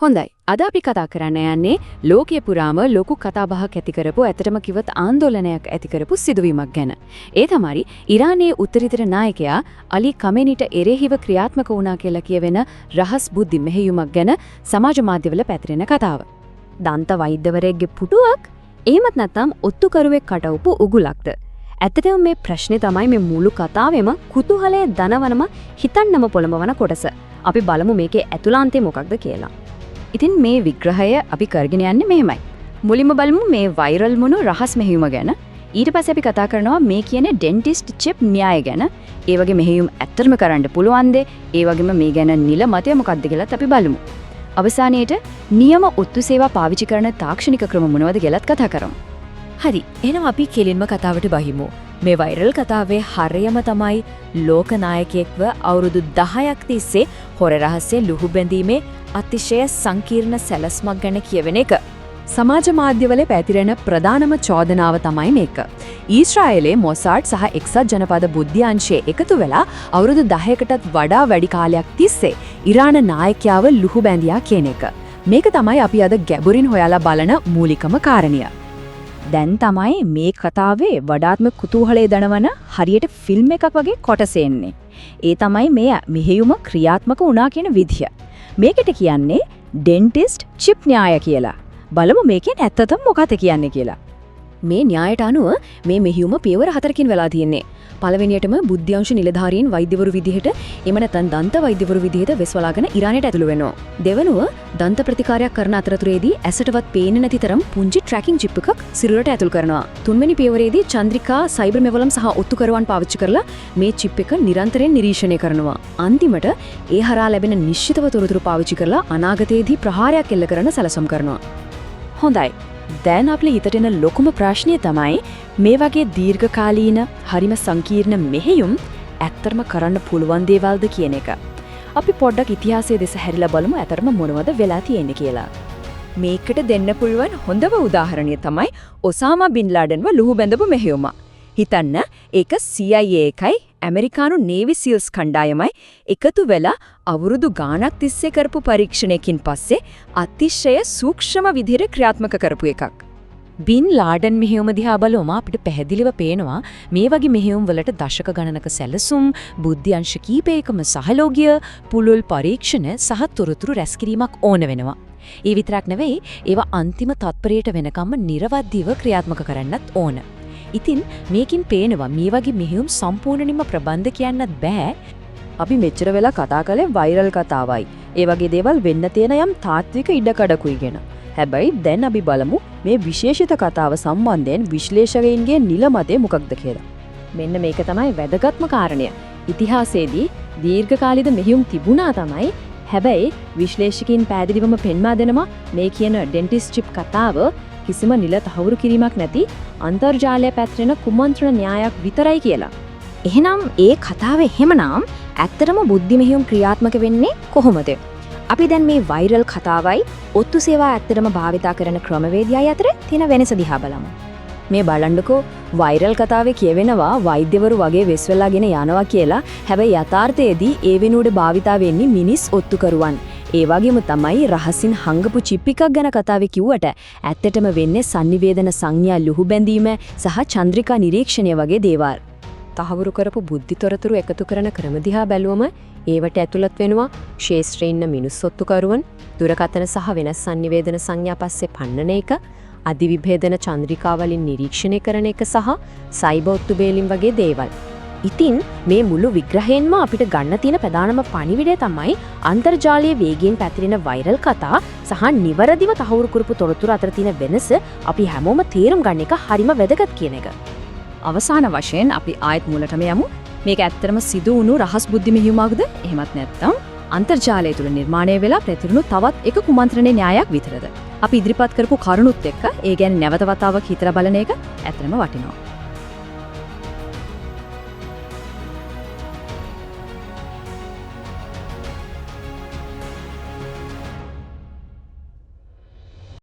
හොඳයි. අද අපි කතා කරන්න යන්නේ ලෝකය පුරාම ලොකු කතාබහක් ඇති කරපු, ඇත්තටම කිව්වොත් ආందోලනයක් ඇති කරපු සිදුවීමක් ගැන. ඒ තමයි ඉරානයේ උත්තරීතර නායකයා අලි කමේනිට එරෙහිව ක්‍රියාත්මක වුණා කියලා කියවෙන රහස් බුද්ධි මෙහෙයුමක් ගැන සමාජ මාධ්‍යවල පැතිරෙන කතාව. දන්ත වෛද්‍යවරයෙක්ගේ පුටුවක් එහෙමත් නැත්නම් ඔත්තුකරුවෙක් කටවපු උගුලක්ද? ඇත්තටම මේ ප්‍රශ්නේ තමයි මේ මුළු කතාවෙම කුතුහලය දනවනම හිතන්නම පොළඹවන කොටස. අපි බලමු මේකේ ඇතුළාන්තය මොකක්ද කියලා. ඉතින් මේ විග්‍රහය අපි කරගෙන යන්නේ මෙහෙමයි. මුලින්ම බලමු මේ වෛරල් වුණු රහස් මෙහෙයුම ගැන. ඊට පස්සේ අපි කතා කරනවා මේ කියන ඩෙන්ටිස්ට් චිප් න්‍යාය ගැන. ඒ වගේ මෙහෙයුම් ඇත්තටම කරන්න පුළුවන්ද? ඒ වගේම මේ ගැන නිල මතය මොකක්ද කියලාත් අපි බලමු. අවසානයේට නියම ඔත්තු සේවා පාවිච්චි කරන තාක්ෂණික ක්‍රම මොනවද කියලාත් කතා කරමු. හරි, එහෙනම් අපි කෙලින්ම කතාවට බහිමු. මේ වෛරල් කතාවේ හරයම තමයි ලෝක නායකයෙක්ව අවුරුදු 10ක් තිස්සේ හොර රහස්‍ය ලුහු බැඳීමේ අතිශය සංකීර්ණ සැලැස්මක් ගැන කියවෙන එක. සමාජ මාධ්‍යවල පැතිරෙන ප්‍රධානම චෝදනාව තමයි මේක. ඊශ්‍රායලයේ මොසාඩ් සහ එක්සත් ජනපද බුද්ධ්‍යංශයේ එකතු වෙලා අවුරුදු 10කටත් වඩා වැඩි කාලයක් තිස්සේ ඉරාන නායකයාව ලුහු බැඳියා කියන එක. මේක තමයි අපි අද ගැඹුරින් හොයලා බලන මූලිකම කාරණය. දැන් තමයි මේ කතාවේ වඩාත්ම කුතුහලය දනවන හරියට ෆිල්ම් එකක් වගේ කොටස එන්නේ. ඒ තමයි මේ මෙහෙයුම ක්‍රියාත්මක වුණා කියන විදිය. මේකට කියන්නේ ඩෙන්ටිස්ට් චිප් න්‍යාය කියලා. බලමු මේකෙන් ඇත්තටම මොකද කියන්නේ කියලා. මේ න්‍යායට අනුව මේ මෙහෙයුම පියවර හතරකින් වෙලා තියෙන්නේ. පළවෙනියටම බුද්ධ්‍යංශ නිලධාරීන් වෛද්‍යවරු විදිහට, එහෙම නැත්නම් දන්ත වෛද්‍යවරු විදිහට වෙස් වලාගෙන ඉරානයට ඇතුළු වෙනවා. දෙවනුව, දන්ත ප්‍රතිකාරයක් කරන අතරතුරේදී ඇසටවත් පේන්නේ නැති තරම් පුංචි ට්‍රැකින් චිප් එකක් සිරුරට ඇතුල් කරනවා. තුන්වෙනි පියවරේදී චන්ද්‍රිකා, සයිබර් මෙවලම් සහ ඔත්තුකරුවන් පාවිච්චි කරලා මේ චිප් එක නිරන්තරයෙන් නිරීක්ෂණය කරනවා. අන්තිමට ඒ හරහා ලැබෙන නිශ්චිතව තොරතුරු පාවිච්චි කරලා අනාගතයේදී ප්‍රහාරයක් එල්ල කරන්න සැලසුම් කරනවා. හොඳයි. දැන් අපේ හිතට එන ලොකුම ප්‍රශ්නය තමයි මේ වගේ දීර්ඝකාලීන හරිම සංකීර්ණ මෙහෙයුම් ඇත්තටම කරන්න පුළුවන් දේවල්ද කියන එක. අපි පොඩ්ඩක් ඉතිහාසයේ දෙස හැරිලා බලමු ඇත්තටම මොනවද වෙලා තියෙන්නේ කියලා. මේකට දෙන්න පුළුවන් හොඳම උදාහරණය තමයි ඔසාමා බින් ලාඩන්ව ලුහු බැඳපු මෙහෙයුම. හිතන්න, ඒක CIA එකයි ඇමරිකානු නේවි සීල්ස් කණ්ඩායමයි එකතු වෙලා අවුරුදු ගාණක් තිස්සේ කරපු පරීක්ෂණයකින් පස්සේ අතිශය සූක්ෂම විදිහට ක්‍රියාත්මක කරපු එකක්. බින් ලාඩන් මෙහෙයුම දිහා බලුවම අපිට පැහැදිලිව පේනවා මේ වගේ මෙහෙයුම් වලට දශක ගණනක සැලසුම්, බුද්ධි අංශ කීපයකම සහයෝගය, පුළුල් පරීක්ෂණ සහ තොරතුරු රැස්කිරීමක් ඕන වෙනවා. ඒ විතරක් නෙවෙයි, ඒවා අන්තිම තත්පරයට වෙනකම්ම නිර්වද්‍යව ක්‍රියාත්මක කරන්නත් ඕන. ඉතින් මේකින් පේනවා මේ වගේ මෙහෙයුම් සම්පූර්ණයෙන්ම ප්‍රබන්ධ කියන්නත් බෑ. අපි මෙච්චර වෙලා කතා කළේ වෛරල් කතාවයි, ඒ වගේ දේවල් වෙන්න තියෙන යම් තාත්වික ඉඩකඩකුයි ගැන. හැබැයි දැන් අපි බලමු මේ විශේෂිත කතාව සම්බන්ධයෙන් විශ්ලේෂකයින්ගේ නිල මතය මොකක්ද කියලා. මෙන්න මේක තමයි වැදගත්ම කාරණය. ඉතිහාසයේදී දීර්ඝකාලීන මෙහෙයුම් තිබුණා තමයි. හැබැයි විශ්ලේෂකයින් පැහැදිලිවම පෙන්වා දෙනවා මේ කියන ඩෙන්ටිස්ට් චිප් කතාව කිසිම නිල තහවුරු කිරීමක් නැති අන්තර්ජාලය පැතිරෙන කුමන්ත්‍රණ න්‍යායක් විතරයි කියලා. එහෙනම් ඒ කතාව එහෙමනම් ඇත්තටම බුද්ධි මෙහෙයුම් ක්‍රියාත්මක වෙන්නේ කොහොමද? අපි දැන් මේ වෛරල් කතාවයි ඔත්තු සේවා ඇත්තටම භාවිතා කරන ක්‍රමවේදයයි අතර තියෙන වෙනස දිහා බලමු. මේ බලන්නකෝ, වෛරල් කතාවේ කියවෙනවා වෛද්‍යවරු වගේ වෙස් වෙලාගෙන යනවා කියලා. හැබැයි යථාර්ථයේදී ඒ වෙනුවට භාවිතා වෙන්නේ මිනිස් ඔත්තුකරුවන්. ඒ වගේම තමයි රහසින් හංගපු චිප් එකක් ගැන කතාවේ කිව්වට ඇත්තටම වෙන්නේ සන්නිවේදන සංඥා ලුහු බැඳීම සහ චන්ද්‍රිකා නිරීක්ෂණය වගේ දේවල්. තහවුරු කරපු බුද්ධි තොරතුරු එකතු කරන ක්‍රම දිහා බැලුවම ඒවට ඇතුළත් වෙනවා ක්ෂේත්‍රයේ ඉන්න මිනිස් ඔත්තුකරුවන්, දුරකථන සහ වෙනස් සන්නිවේදන සංඥා පස්සේ පන්නන එක, අධිවිභේදන චන්ද්‍රිකා වලින් නිරීක්ෂණය කරන එක සහ සයිබර් ඔත්තු බේලීම් වගේ දේවල්. ඉතින් මේ මුළු විග්‍රහයෙන්ම අපිට ගන්න තියෙන ප්‍රධානම පණිවිඩය තමයි අන්තර්ජාලයේ වේගයෙන් පැතිරෙන වෛරල් කතා සහ නිවැරදිව තහවුරු කරපු තොරතුරු අතර තියෙන වෙනස අපි හැමෝම තේරුම් ගන්න එක හරිම වැදගත් කියන එක. අවසාන වශයෙන් අපි ආයෙත් මුලටම යමු. මේක ඇත්තටම සිදු වුණු රහස් බුද්ධි මෙහෙයුමක්ද? එහෙමත් නැත්නම් අන්තර්ජාලය තුළ නිර්මාණය වෙලා පැතිරුණු තවත් එක කුමන්ත්‍රණ න්‍යායක් විතරද? අපි ඉදිරිපත් කරපු කරුණුත් එක්ක ඒ ගැන නැවත වතාවක් හිතලා බලන එක ඇත්තටම වටිනවා.